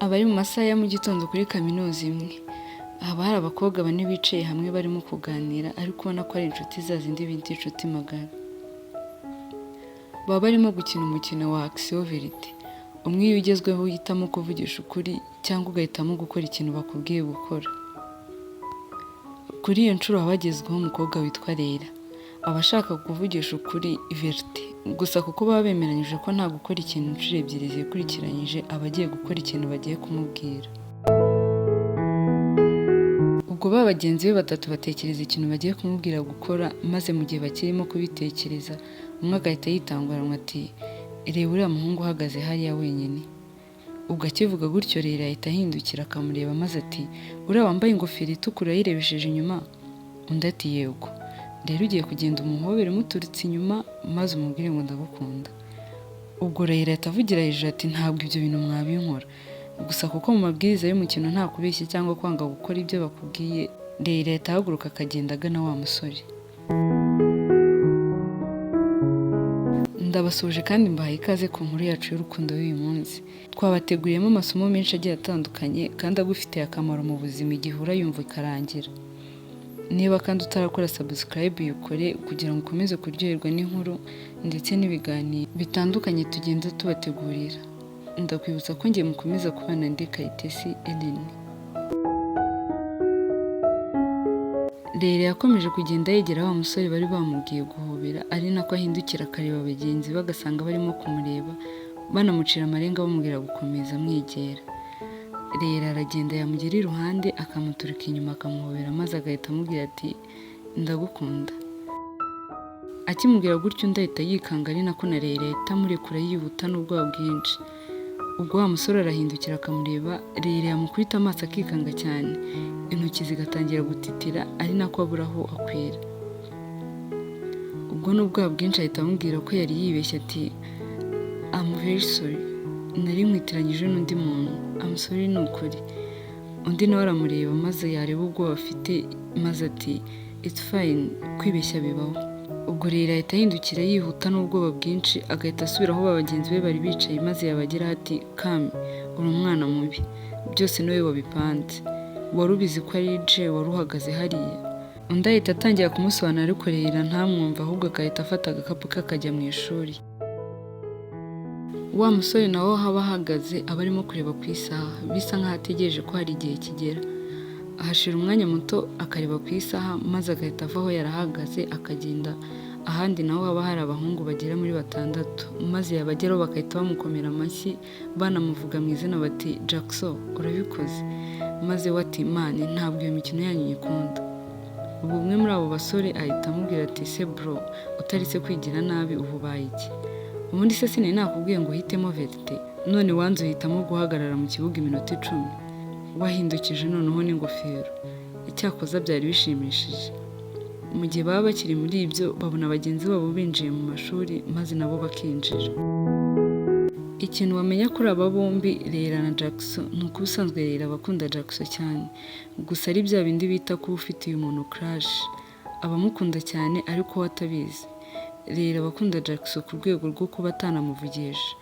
Aba ari mu masaha ya mu gitondo kuri kaminuza imwe. Haba hari abakobwa bane bicaye hamwe barimo kuganira, ariko ubona ko ari inshuti za zindi bita inshuti magara. Baba barimo gukina umukino wa Action Vérité. Umwe iyo ugezweho uhitamo kuvugisha ukuri cyangwa ugahitamo gukora ikintu bakubwiye gukora. Kuri iyo nshuro haba hagezweho umukobwa witwa Leila. Aba ashaka kuvugisha ukuri, vérité, gusa kuko baba bemeranyije ko nta gukora ikintu inshuro ebyiri zikurikiranyije, aba agiye gukora ikintu bagiye kumubwira. Ubwo ba bagenzi be batatu batekereza ikintu bagiye kumubwira gukora, maze mu gihe bakirimo kubitekereza, umwe agahita yitanguranwa ati: "Reba uriya muhungu uhagaze hariya wenyine." Ubwo akivuga gutyo, Leila ahita ahindukira akamureba, maze ati: "Uriya wambaye ingofero itukura yayirebesheje inyuma?" Undi ati: "Yego." "Rero ugiye kugenda umuhobere umuturutse inyuma, maze umubwire ngo ndagukunda." Ubwo Leila ahita avugira hejuru ati: "Ntabwo ibyo bintu mwabinkora." Gusa kuko mu mabwiriza y'umukino nta kubeshya cyangwa kwanga gukora ibyo bakubwiye, Leila ahita ahaguruka akagenda agana wa musore. Ndabasuhuje kandi mbahaye ikaze ku nkuru yacu y'urukundo y'uyu munsi. Twabateguriyemo amasomo menshi agiye atandukanye kandi agufitiye akamaro mu buzima igihe urayumva ikarangira. Niba kandi utarakora subscribe, uyikore kugira ngo ukomeze kuryoherwa n'inkuru ndetse n'ibiganiro bitandukanye tugenda tubategurira. Ndakwibutsa ko ngiye mukomeza kubana, ndi Kayitesi Ellen. Leila yakomeje kugenda yegera wa musore bari bamubwiye guhobera, ari nako ahindukira akareba bagenzi be, agasanga barimo kumureba banamucira amarenga bamubwira gukomeza amwegera. Leila aragenda, yamugera iruhande akamuturuka inyuma akamuhobera, maze agahita amubwira ati: "Ndagukunda." Akimubwira gutyo, undi ahita yikanga, ari nako na Leila ahita amurekura yihuta n'ubwoba bwinshi. Ubwo wa musore arahindukira akamureba, Leila yamukubita amaso akikanga cyane, intoki zigatangira gutitira, ari nako abura aho akwira. Ubwo n'ubwoba bwinshi ahita amubwira ko yari yibeshye, ati: "I'm very sorry, nari nkwitiranyije n'undi muntu, I'm sorry ni ukuri." Undi nawe aramureba, maze yareba ubwoba afite, maze ati: "It's fine, kwibeshya bibaho." Ubwo rero ahita ahindukira yihuta n'ubwoba bwinshi, agahita asubira aho ba bagenzi be bari bicaye, maze yabageraho ati: "Kami, uri umwana mubi, byose niwe wabipanze, wari ubizi ko ari Jay wari uhagaze hariya." Undi ahita atangira kumusobanurira, ariko Leila ntamwumva, ahubwo agahita afata agakapu ke akajya mu ishuri. Wa musore nawe aho aba ahagaze aba arimo kureba ku isaha, bisa nkaho ategereje ko hari igihe kigera. Hashira umwanya muto akareba ku isaha, maze agahita ava aho yari ahagaze akagenda ahandi naho haba hari abahungu bagera muri batandatu, maze yabageraho bagahita bamukomera amashyi banamuvuga mu izina bati: "Jackson, urabikoze." Maze we ati: "Man, ntabwo iyo mikino yanyu nyikunda." Ubu umwe muri abo basore ahita amubwira ati: "Se bro, utaretse kwigira nabi ubu ubaye iki? Ubundi se sinari nakubwiye ngo uhitemo vérité? None wanze uhitamo guhagarara mu kibuga iminota 10 wahindukije noneho n'ingofero. Icyakoza byari bishimishije." Mu gihe baba bakiri muri ibyo, babona bagenzi babo binjiye mu mashuri, maze nabo bakinjira. Ikintu wamenya kuri aba bombi, Leila na Jackson, ni uko ubusanzwe Leila aba akunda Jackson cyane, gusa ari bya bindi bita kuba ufitiye umuntu crush, aba amukunda cyane ariko we atabizi. Leila aba akunda Jackson ku rwego rwo kuba atanamuvugisha.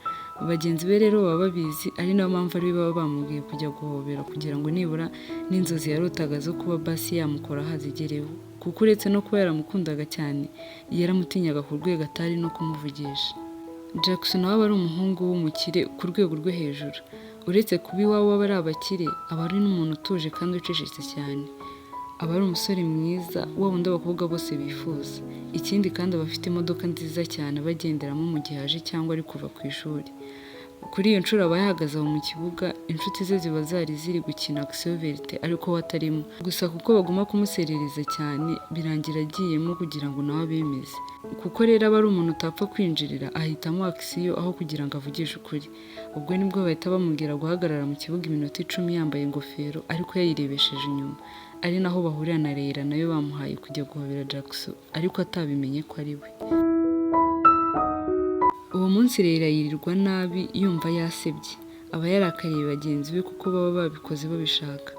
Bagenzi be rero baba babizi, ari nayo mpamvu ari we baba bamubwiye kujya guhobera, kugira ngo nibura n'inzozi yarotaga zo kuba basi yamukoraho azigereho, kuko uretse no kuba yaramukundaga cyane, yaramutinyaga ku rwego atari no kumuvugisha. Jackson nawe aba ari umuhungu w'umukire ku rwego rwo hejuru. Uretse kuba iwabo aba ari abakire, aba ari n'umuntu utuje kandi ucecetse cyane. Aba ari umusore mwiza, wa wundi abakobwa bose bifuza. Ikindi kandi aba afite imodoka nziza cyane aba agenderamo mu gihe aje cyangwa ari kuva ku ishuri. Kuri iyo nshuro aba yahagaze aho mu kibuga, inshuti ze ziba zari ziri gukina Action Vérité ariko we atarimo. Gusa kuko baguma kumuserereza cyane, birangira agiyemo kugira ngo nawe abemeze. Kuko rero aba ari umuntu utapfa kwinjirira, ahitamo action aho kugira ngo avugishe ukuri. Ubwo nibwo bahita bamubwira guhagarara mu kibuga iminota 10 yambaye ingofero ariko yayirebesheje inyuma, ari naho bahurira na Leila nawe bamuhaye kujya guhobera Jackson ariko atabimenye ko ari we. Uwo munsi Leila yirirwa nabi yumva yasebye, aba yarakariye bagenzi be kuko baba babikoze babishaka.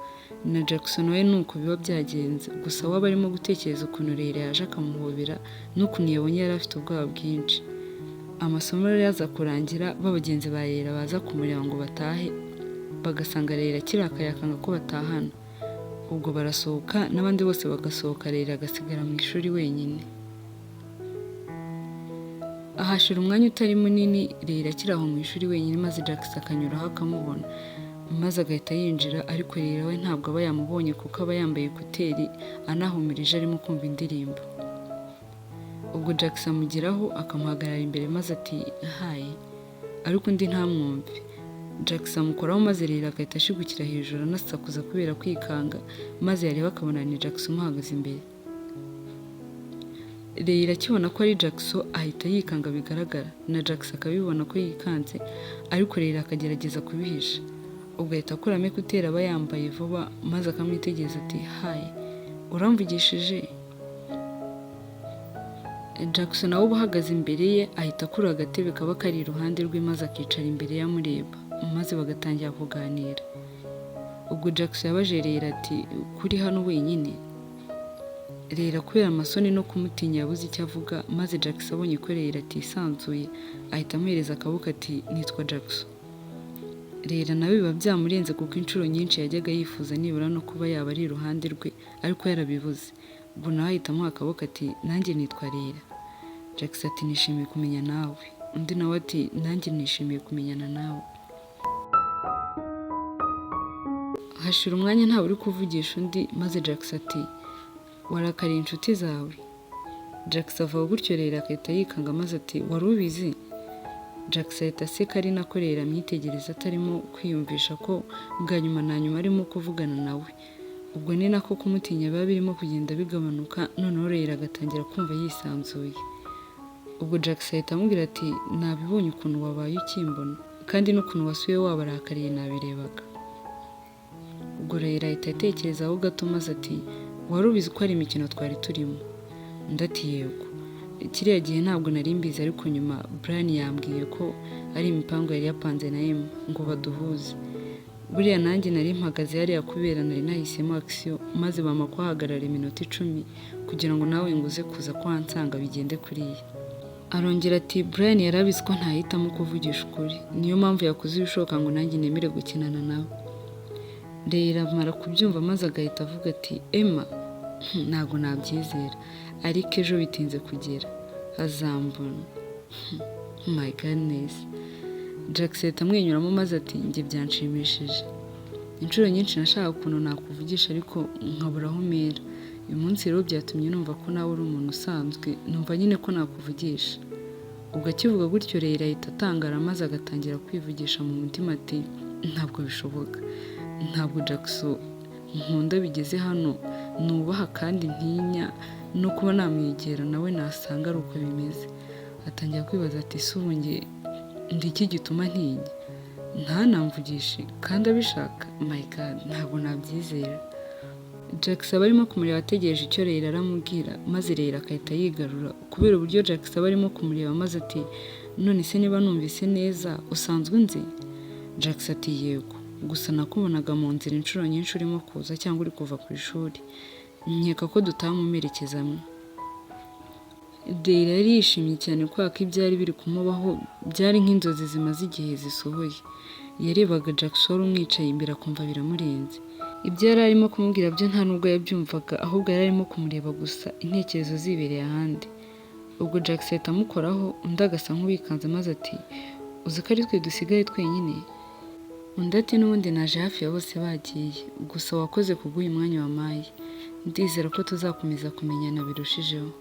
Na Jackson we ni uko biba byagenze, gusa we aba arimo gutekereza ukuntu Leila yaje akamuhobera n'ukuntu yabonye yari afite ubwoba bwinshi. Amasomo rero yaza kurangira, ba bagenzi ba Leila baza kumureba ngo batahe. Bagasanga Leila akirakaye akanga ko batahana. Ubwo barasohoka n'abandi bose bagasohoka, Leila agasigara mu ishuri wenyine. Ahashira umwanya utari munini Leila akiri aho mu ishuri wenyine, maze Jackson akanyuraho akamubona, maze agahita yinjira, ariko Leila we ntabwo aba yamubonye kuko aba yambaye écouteurs anahumirije arimo kumva indirimbo. Ubwo Jackson amugeraho akamuhagarara imbere maze ati "Hi", ariko undi ntamwumve. Jackson amukoraho maze Leila agahita ashigukira hejuru anasakuza kubera kwikanga, maze yareba akabona ni Jackson umuhagaze imbere. Leila akibona ko ari Jackson ahita yikanga bigaragara, na Jackson akabibona ko yikanze, ariko Leila akagerageza kubihisha. Ubwo ahita akuramo écouteurs aba yambaye vuba maze akamwitegereza ati "Hi, uramvugishije?" Jackson nawe uba uhagaze imbere ye ahita akura agatebe kaba kari iruhande rwe maze akicara imbere ye amureba, maze bagatangira kuganira. Ubwo Jackson yabajije Leila ati "Kuri hano wenyine?" Leila kubera amasoni no kumutinya yabuze icyo avuga, maze Jackson abonye ko Leila atisanzuye ahita amuhereza akaboko ati "Nitwa Jackson." Leila nawe biba byamurenze kuko inshuro nyinshi yajyaga yifuza nibura no kuba yaba ari iruhande rwe ariko yarabibuze. Ubwo nawe ahita amuha akaboko ati "Nanjye nitwa Leila." Jackson ati "Nishimiye kumenya nawe." Undi nawe ati "Nanjye nishimiye kumenyana nawe." Hashira umwanya ntawe uri kuvugisha undi, maze Jackson ati "Warakariye inshuti zawe?" Jackson ava gutyo Leila agahita yikanga maze ati "Wari ubizi?" Jackson ahita aseka ari nako Leila amwitegereza atarimo kwiyumvisha ko bwa nyuma na nyuma arimo kuvugana nawe. Ubwo ni nako kumutinya biba birimo kugenda bigabanuka, noneho Leila agatangira kumva yisanzuye. Ubwo Jackson ahita amubwira ati "Nabibonye ukuntu wabaye ukimbona, kandi n'ukuntu wasuye wabarakariye nabirebaga." Ubwo Leila ahita atekerezaho gato maze ati "Wari ubizi ko ari imikino twari turimo?" Undi ati "Yego, kiriya gihe ntabwo nari mbizi, ariko nyuma Brian yambwiye ko ari imipango yari yapanze na Emma ngo baduhuze. Buriya nanjye nari mpagaze hariya kubera nari nahisemo action, maze bampa kuhahagarara iminota 10 kugira ngo nawe ngo uze kuza kuhansanga bigende kuriya." Arongera ati "Brian yari abizi ko ntahitamo kuvugisha ukuri, niyo mpamvu yakoze ibishoboka ngo nanjye nemere gukinana nawe." Leila amara kubyumva maze agahita avuga ati "Emma, ntabwo nabyizera, ariko ejo bitinze kugera azambona, my goodness." Jackson ahita amwenyuramo maze ati "Njye byanshimishije, inshuro nyinshi nashaka ukuntu nakuvugisha ariko nkabura aho mpera. Uyu munsi rero byatumye numva ko nawe uri umuntu usanzwe, numva nyine ko nakuvugisha." Ubwo akivuga gutyo Leila ahita atangara maze agatangira kwivugisha mu mutima ati "Ntabwo bishoboka, ntabwo Jackson nkunda bigeze hano, nubaha kandi ntinya no kuba namwegera, nawe nasanga ari uko bimeze." Atangira kwibaza ati "Ese ubu njye ndi iki gituma ntinya ntanamvugishe kandi abishaka? My God, ntabwo nabyizera." Jackson aba arimo kumureba ategereje icyo Leila aramubwira, maze Leila agahita yigarura kubera uburyo Jackson aba arimo kumureba, maze ati "None se niba numvise neza usanzwe unzi?" Jackson ati "Yego, gusa nakubonaga mu nzira inshuro nyinshi urimo kuza cyangwa uri kuva ku ishuri, nkeka ko dutaha mu merekezo amwe." Leila yari yishimye cyane kubera ko ibyari biri kumubaho byari nk'inzozi zimaze igihe zisohoye. Yarebaga Jackson wari umwicaye imbere akumva biramurenze. Ibyo yari arimo kumubwira byo nta nubwo yabyumvaga, ahubwo yari arimo kumureba gusa, intekerezo zibereye ahandi. Ubwo Jackson ahita amukoraho, undi agasa nk'uwikanze maze ati "Uzi ko ari twe dusigaye twenyine?" Undi ati "N'ubundi naje hafi ya bose bagiye, gusa wakoze kubw'uyu mwanya wampaye, ndizera ko tuzakomeza kumenyana birushijeho."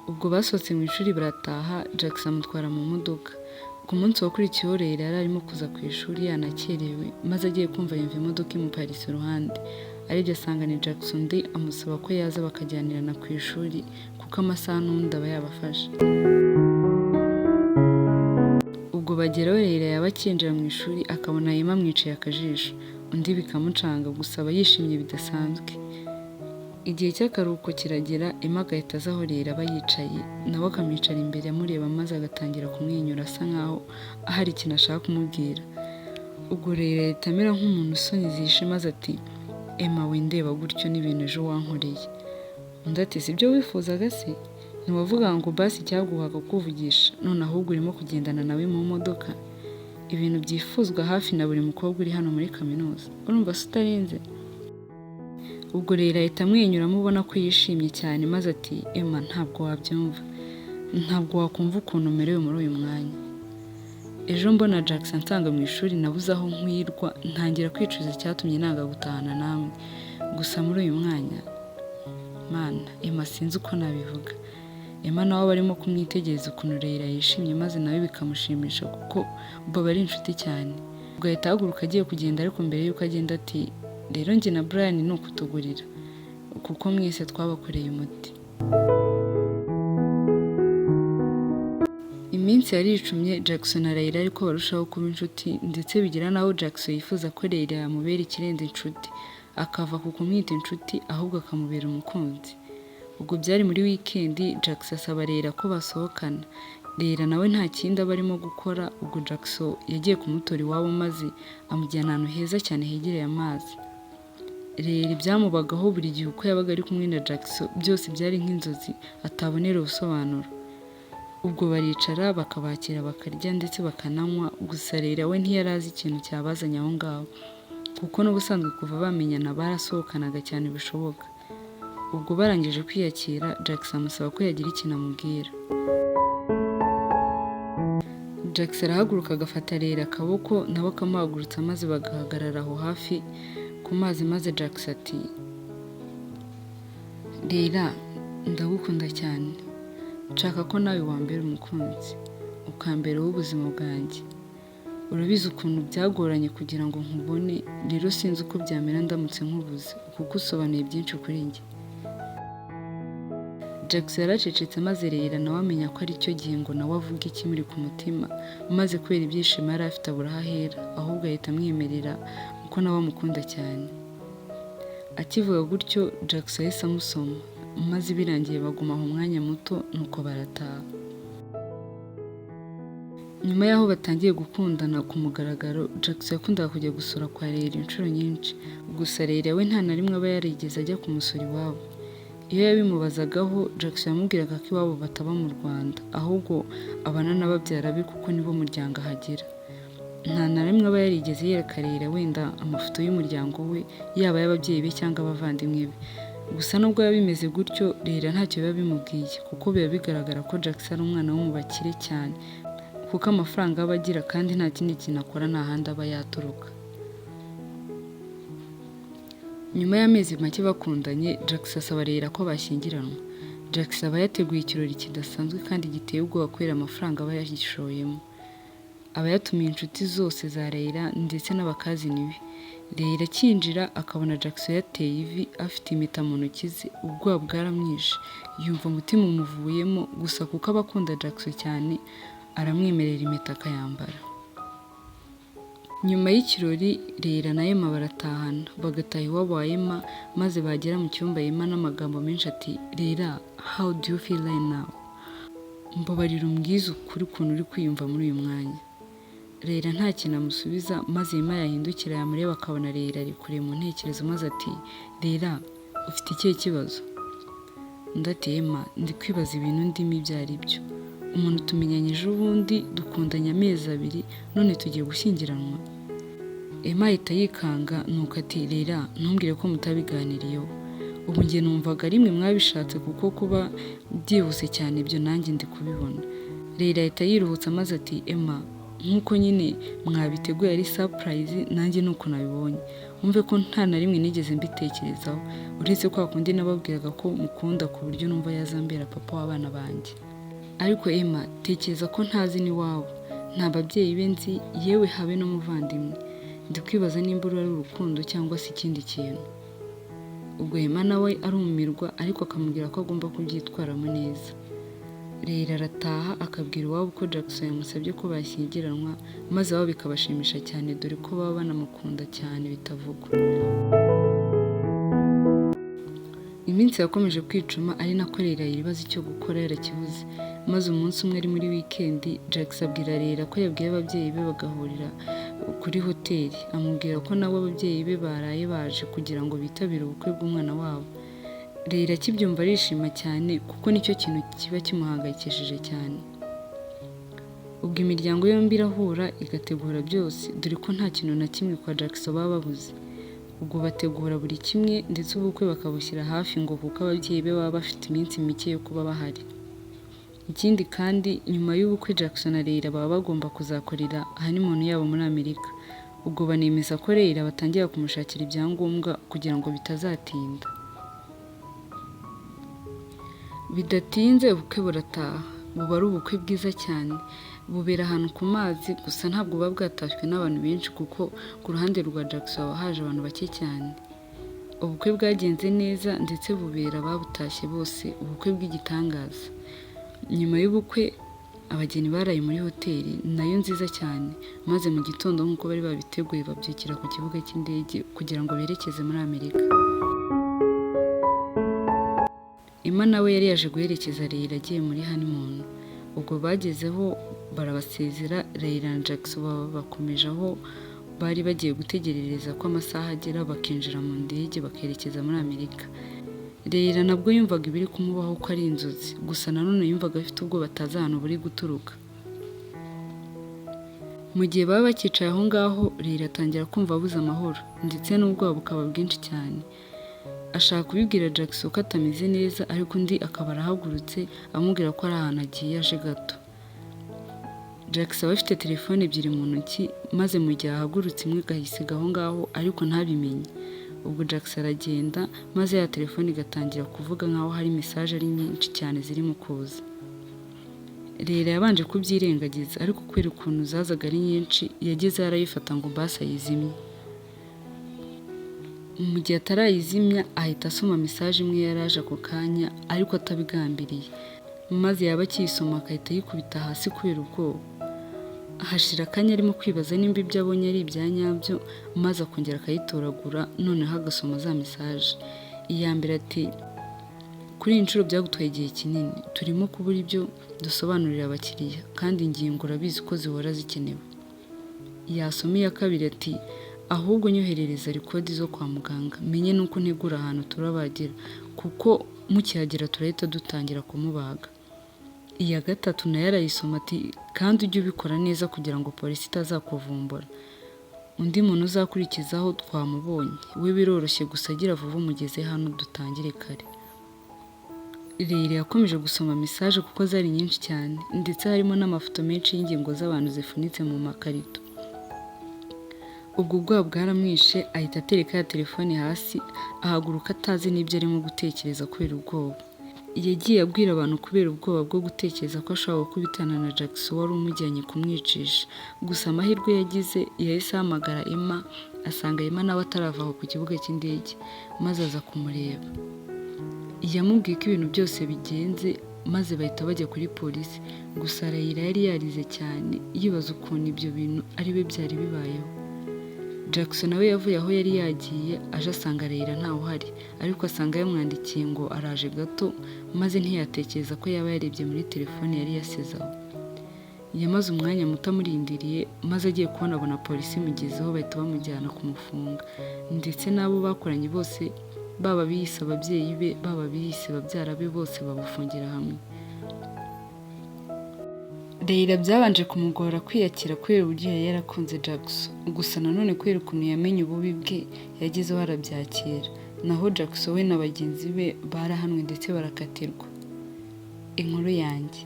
Ubwo basohotse mu ishuri barataha, Jackson amutwara mu modoka. Ku munsi wakurikiyeho Leila yari arimo kuza ku ishuri yanakerewe, maze agiye kumva yumva imodoka imuparitse iruhande, arebye asanga ni Jackson, undi amusaba ko yaza bakajyanirana ku ishuri kuko amasaha n'ubundi aba yabafashe. Ubwo bageraho Leila yaba akinjira mu ishuri akabona Emma amwicaye akajisho, undi bikamucanga, gusa aba yishimye bidasanzwe. Igihe cy'akaruhuko kiragera, Emma agahita aza aho Leila aba yicaye, nawe akamwicara imbere amureba maze agatangira kumwenyura asa nkaho hari ikintu ashaka kumubwira. Ubwo Leila ahita amera nk'umuntu isoni zishe maze ati "Emma windeba gutyo n'ibintu ejo wankoreye." Undi ati "Si ibyo wifuzaga se? Ntiwavuga ngo basi icyaguhaga kukuvugisha, none ahubwo urimo kugendana nawe mu modoka." Ibintu byifuzwa hafi na buri mukobwa uri hano muri kaminuza. Urumva se utarinze? Ubwo rero ahita amwenyura amubona ko yishimye cyane, maze ati: "Emma, ntabwo wabyumva, ntabwo wakumva ukuntu umerewe muri uyu mwanya. Ejo mbona Jackson ansanga mu ishuri nabuze aho nkwirwa, ntangira kwicuza icyatumye nanga gutahana namwe. Gusa muri uyu mwanya, Mana, Emma, sinzi uko nabivuga." Emma nawe aba arimo kumwitegereza ukuntu Leila yishimye, maze nawe bikamushimisha kuko baba ari inshuti cyane. Ubwo ahita ahaguruka agiye kugenda, ariko mbere y'uko agenda ati: "Rero njye na Brian ni ukutugurira kuko mwese twabakoreye umuti." Iminsi yaricumye, Jackson na Leila ariko barushaho kuba inshuti, ndetse bigera n'aho Jackson yifuza ko Leila yamubera ikirenze inshuti, akava ku kumwita inshuti ahubwo akamubera umukunzi. Ubwo byari muri wikendi, Jackson asaba Leila ko basohokana. Leila nawe nta kindi aba arimo gukora, ubwo Jackson yagiye kumutora iwabo maze amujyana ahantu heza cyane hegereye amazi. Leila ibyamubagaho buri gihe uko yabaga ari kumwe na Jackson byose byari nk'inzozi atabonera ubusobanuro. Ubwo baricara bakabakira, bakarya ndetse bakananywa, gusa Leila we ntiyari azi ikintu cyabazanye aho ngaho, kuko n'ubusanzwe kuva bamenyana barasohokanaga cyane bishoboka. Ubwo barangije kwiyakira, Jackson amusaba ko yagira ikintu amubwira. Jackson arahaguruka agafata Leila akaboko, nawe akamuhagurutsa, maze bagahagarara aho hafi ku mazi, maze Jackson ati: "Leila, ndagukunda cyane, nshaka ko nawe wambera umukunzi, ukambera uw'ubuzima bwanjye. Urabizi ukuntu byagoranye kugira ngo nkubone, rero sinzi uko byamera ndamutse nkubuze kuko usobanuye byinshi kuri njye." Jackson yaracecetse, maze Leila nawe amenya ko ari cyo gihe ngo nawe avuge ikimuri ku mutima, maze kubera ibyishimo yari afite abura aho ahera, ahubwo ahita amwemerera kuko nawe amukunda cyane. Akivuga gutyo, Jackson yahise amusoma, maze birangiye baguma aho umwanya muto, nuko barataha. Nyuma y'aho batangiye gukundana ku mugaragaro, Jackson yakundaga kujya gusura kwa Leila inshuro nyinshi, gusa Leila we nta na rimwe aba yarigeze ajya kumusura iwabo. Iyo yabimubazagaho, Jackson yamubwiraga ko iwabo bataba mu Rwanda, ahubwo abana na babyara be kuko nibo muryango ahagera. Nta na rimwe aba yarigeze yereka Leila wenda amafoto y'umuryango we, yaba ay'ababyeyi be cyangwa abavandimwe be. Gusa nubwo biba bimeze gutyo, Leila ntacyo biba bimubwiye kuko biba bigaragara ko Jackson ari umwana wo mu bakire cyane, kuko amafaranga aba agira kandi nta kindi kintu akora, nta handi aba yaturuka. Nyuma y'amezi make bakundanye, Jackson asaba Leila ko bashyingiranwa. Jackson aba yateguye ikirori kidasanzwe kandi giteye ubwoba kubera amafaranga aba yagishoyemo. Aba yatumiye inshuti zose za Leila ndetse n'abakazini be. Leila akinjira akabona Jackson yateye ivi afite impeta mu ntoki ze, ubwoba bwaramwishe, yumva umutima umuvuyemo, gusa kuko aba akunda Jackson cyane aramwemerera impeta akayambara. Nyuma y'ikirori, Leila na Emma baratahana, bagataha iwabo wa Emma, maze bagera mu cyumba Emma n'amagambo menshi ati: "Leila, how do you feel right now? Mbabarira umbwize ukuri ukuntu uri kwiyumva muri uyu mwanya." Leila nta kintu amusubiza, maze Emma yahindukira yamureba akabona Leila ari kure mu ntekerezo, maze ati: "Leila, ufite ikihe kibazo?" Undi ati: "Emma, ndi kwibaza ibintu ndimo ibyo ari byo. Umuntu tumenyanye ejo bundi, dukundanye amezi 2, none tugiye gushyingiranwa." Emma ahita yikanga, nuko ati: "Leila, ntumbwire ko mutabiganiriyeho. Ubu njye numvaga rimwe mwabishatse kuko kuba byihuse cyane ibyo nanjye ndi kubibona." Leila ahita yiruhutsa maze ati: "Emma, nk'uko nyine mwabiteguye ari surprise, nanjye nuko nabibonye. Wumve ko nta na rimwe nigeze mbitekerezaho, uretse kwa kundi nababwiraga ko mukunda ku buryo numva yazambera papa w'abana banjye. Ariko Emma, tekereza ko ntazi n'iwabo, nta babyeyi be nzi, yewe habe n'umuvandimwe. Ndi kwibaza nimba uru ari urukundo cyangwa se ikindi kintu." Ubwo Emma nawe arumirwa, ariko akamubwira ko agomba kubyitwaramo neza. Leila arataha akabwira iwabo ko Jackson yamusabye ko bashyingiranwa, maze iwabo bikabashimisha cyane dore ko baba banamukunda cyane bitavugwa. Iminsi yakomeje kwicuma ari nako Leila yibaza icyo gukora yarakibuze, maze umunsi umwe ari muri wikendi, Jackson abwira Leila ko yabwiye ababyeyi be bagahurira kuri hoteli, amubwira ko nabo ababyeyi be baraye baje kugira ngo bitabire ubukwe bw'umwana wabo. Leila akibyumva arishima cyane kuko nicyo kintu kiba kimuhangayikishije cyane. Ubwo imiryango yombi irahura igategura byose, dore ko nta kintu na kimwe kwa Jackson baba babuze. Ubwo bategura buri kimwe ndetse ubukwe bakabushyira hafi ngo kuko ababyeyi be baba bafite iminsi mike yo kuba bahari. Ikindi kandi nyuma y'ubukwe Jackson na Leila baba bagomba kuzakorera honeymoon yabo muri Amerika. Ubwo banemeza ko Leila batangira kumushakira ibyangombwa kugira ngo bitazatinda. Bidatinze ubukwe burataha, buba ari ubukwe bwiza cyane, bubera ahantu ku mazi, gusa ntabwo buba bwatashywe n'abantu benshi kuko ku ruhande rwa Jackson haba haje abantu bake cyane. Ubukwe bwagenze neza ndetse bubera ababutashye bose ubukwe bw'igitangaza. Nyuma y'ubukwe abageni baraye muri hoteli nayo nziza cyane, maze mu gitondo nk'uko bari babiteguye babyukira ku kibuga cy'indege kugira ngo berekeze muri Amerika. Emma nawe yari yaje guherekeza Leila agiye muri honeymoon. Ubwo bagezeho barabasezera, Leila na Jackson bakomeje aho bari bagiye gutegerereza ko amasaha agera bakinjira mu ndege bakerekeza muri Amerika. Leila nabwo yumvaga ibiri kumubaho ko ari inzozi, gusa nanone yumvaga afite ubwoba atazi ahantu buri guturuka. Mu gihe baba bakicaye aho ngaho, Leila atangira kumva abuze amahoro ndetse n'ubwoba bukaba bwinshi cyane. Ashaka kubibwira Jackson ko atameze neza ariko undi akaba arahagurutse amubwira ko ari ahantu agiye aje gato. Jackson aba afite telefone ebyiri mu ntoki, maze mu gihe ahagurutse imwe akayisiga aho ngaho ariko ntabimenye. Ubwo Jackson aragenda maze ya telefone igatangira kuvuga nkaho hari message ari nyinshi cyane zirimo kuza. Leila yabanje kubyirengagiza ariko kubera ukuntu zazaga ari nyinshi yagezeho arayifata ngo basi ayizimye. Mu gihe atarayizimya ahita asoma message imwe yari aje ako kanya ariko atabigambiriye, maze yaba akiyisoma agahita ayikubita hasi kubera ubwoba. Hashira akanya arimo kwibaza nimba ibyo abonye ari ibya nyabyo, maze akongera akayitoragura noneho agasoma za message. Iya mbere ati kuri iyi nshuro byagutwaye igihe kinini, turimo kubura ibyo dusobanurira abakiriya kandi ingingo urabizi ko zihora zikenewe. Yasoma iya kabiri ati ahubwo nyoherereza record zo kwa muganga menye n'uko ntegura ahantu turabagira kuko mukihagera turahita dutangira kumubaga. Iya gatatu nayo arayisoma ati kandi ujye ubikora neza kugira ngo polisi itazakuvumbura. Undi muntu uzakurikizaho twamubonye, we biroroshye gusa agira vuba umugeze hano dutangire kare. Leila yakomeje gusoma message kuko zari nyinshi cyane ndetse harimo n'amafoto menshi y'ingingo z'abantu zifunitse mu makarito. Ubwo ubwoba bwaramwishe ahita atereka ya telefone hasi ahaguruka atazi n'ibyo arimo gutekereza kubera ubwoba. Yagiye abwira abantu kubera ubwoba bwo gutekereza ko ashobora gukubitana na Jackson wari umujyanye kumwicisha. Gusa amahirwe yagize yahise ahamagara Emma asanga Emma nawe atarava aho ku kibuga cy'indege maze aza kumureba. Yamubwiye ko ibintu byose bigenze maze bahita bajya kuri polisi, gusa Leila yari yarize cyane yibaza ukuntu ibyo bintu ari we byari bibayeho. Jackson nawe yavuye aho yari yagiye aje asanga Leila ntawe uhari, ariko asanga yamwandikiye ngo araje gato, maze ntiyatekereza ko yaba yarebye muri telefone yari yasize aho. Yamaze umwanya muto amurindiriye, maze agiye kubona abona polisi imugezeho bahita bamujyana kumufunga, ndetse n'abo bakoranye bose baba abiyise ababyeyi be, baba abiyise babyara be bose babafungira hamwe. Leila byabanje kumugora kwiyakira kubera uburyo yari yarakunze Jackson, gusa nanone kubera ukuntu yamenye ububi bwe yagezeho arabyakira. Naho Jackson we na bagenzi be barahanwe ndetse barakatirwa. Inkuru yanjye.